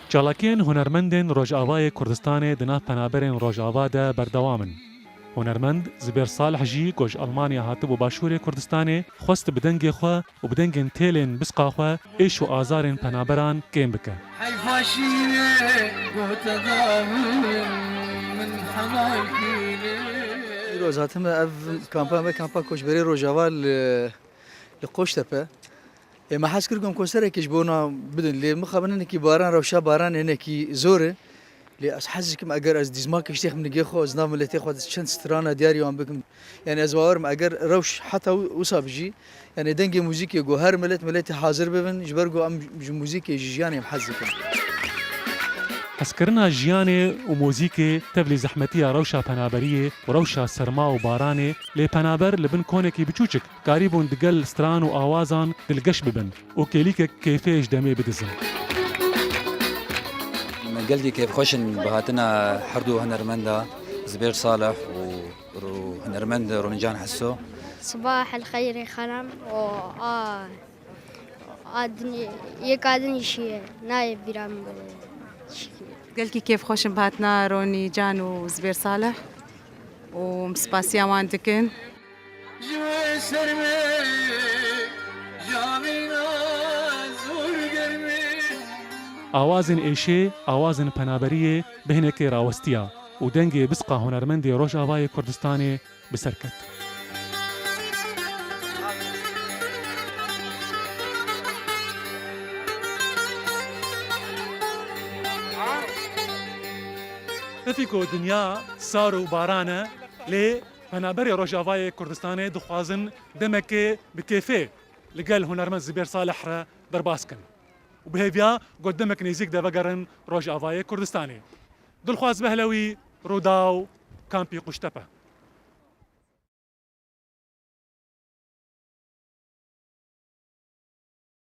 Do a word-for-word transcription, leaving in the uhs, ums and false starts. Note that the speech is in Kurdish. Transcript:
Çalakiyên hunermendên Rojavayê Kurdistanê di nav penaberên Rojava de berdewam in. Hunermend Zibêr Salih jî ku ji Almanya hatibû Başûrê Kurdistanê, xwest bi dengê xwe û bi dengên têlên bisqa xwe êş û azarên penaberan kêm bike. Heyfa şîrê gote da min, min hemal kîlê. Îro ez hatime ev kampa me, kampa koçberê Rojava li, li Qoçtepe. Ê, me hez kir ku em konserekê ji bona bidin, lê mixabin hinekî baran, rewşa baran hinekî zor e. Lê ez hez dikim eger ez dîzmakê ji têxim nigê xwe, ez nav miletê xwe çend strana diyarî wan bikim. Yani ez bawer im eger rewş heta wi-, wisa bijî, yani dengê muzîkê ku her milet miletê hazir bibin, ji ber ku em ji muzîkê, ji jiyanê em hez dikin. Hezkirina jiyanê û muzîkê tevlî zehmetiya rewşa penaberiyê û rewşa serma û baranê, lê penaber li bin konekî biçûçik karîbûn digel stran û awazan dilgeş bibin û kêlîkek kêfê ji demê bidizin. Me gelkî kêfxweş in bi hatina her du hunermenda Zibêr Salih û ro-, hunermend Ronîcan Heso. Sibah el xeyrê xanam û a, a din, yek a din jî nayê bîra min bide. Gelkî kêfxweş in bi hatina Ronîcan û Zibêr Salih û em spasiya wan dikin. Ji wê sermê, ji avîna zor germê. Awazên êşê, awazên penaberiyê bi hinekê rawestiya û dengê bisqa hunermendê Rojavayê Kurdistanê bi ser ket. Hevî ku dinya sar û baran e, lê penaberê Rojavayê Kurdistanê dixwazin demekê bi kêfê li gel hunermend Zibêr Salih re derbas kin û bi hêviya ku demek nêzîk de vegerin Rojavayê Kurdistanê. Dilxwaz Behlewî, Rûdaw, Kampî Quştepe.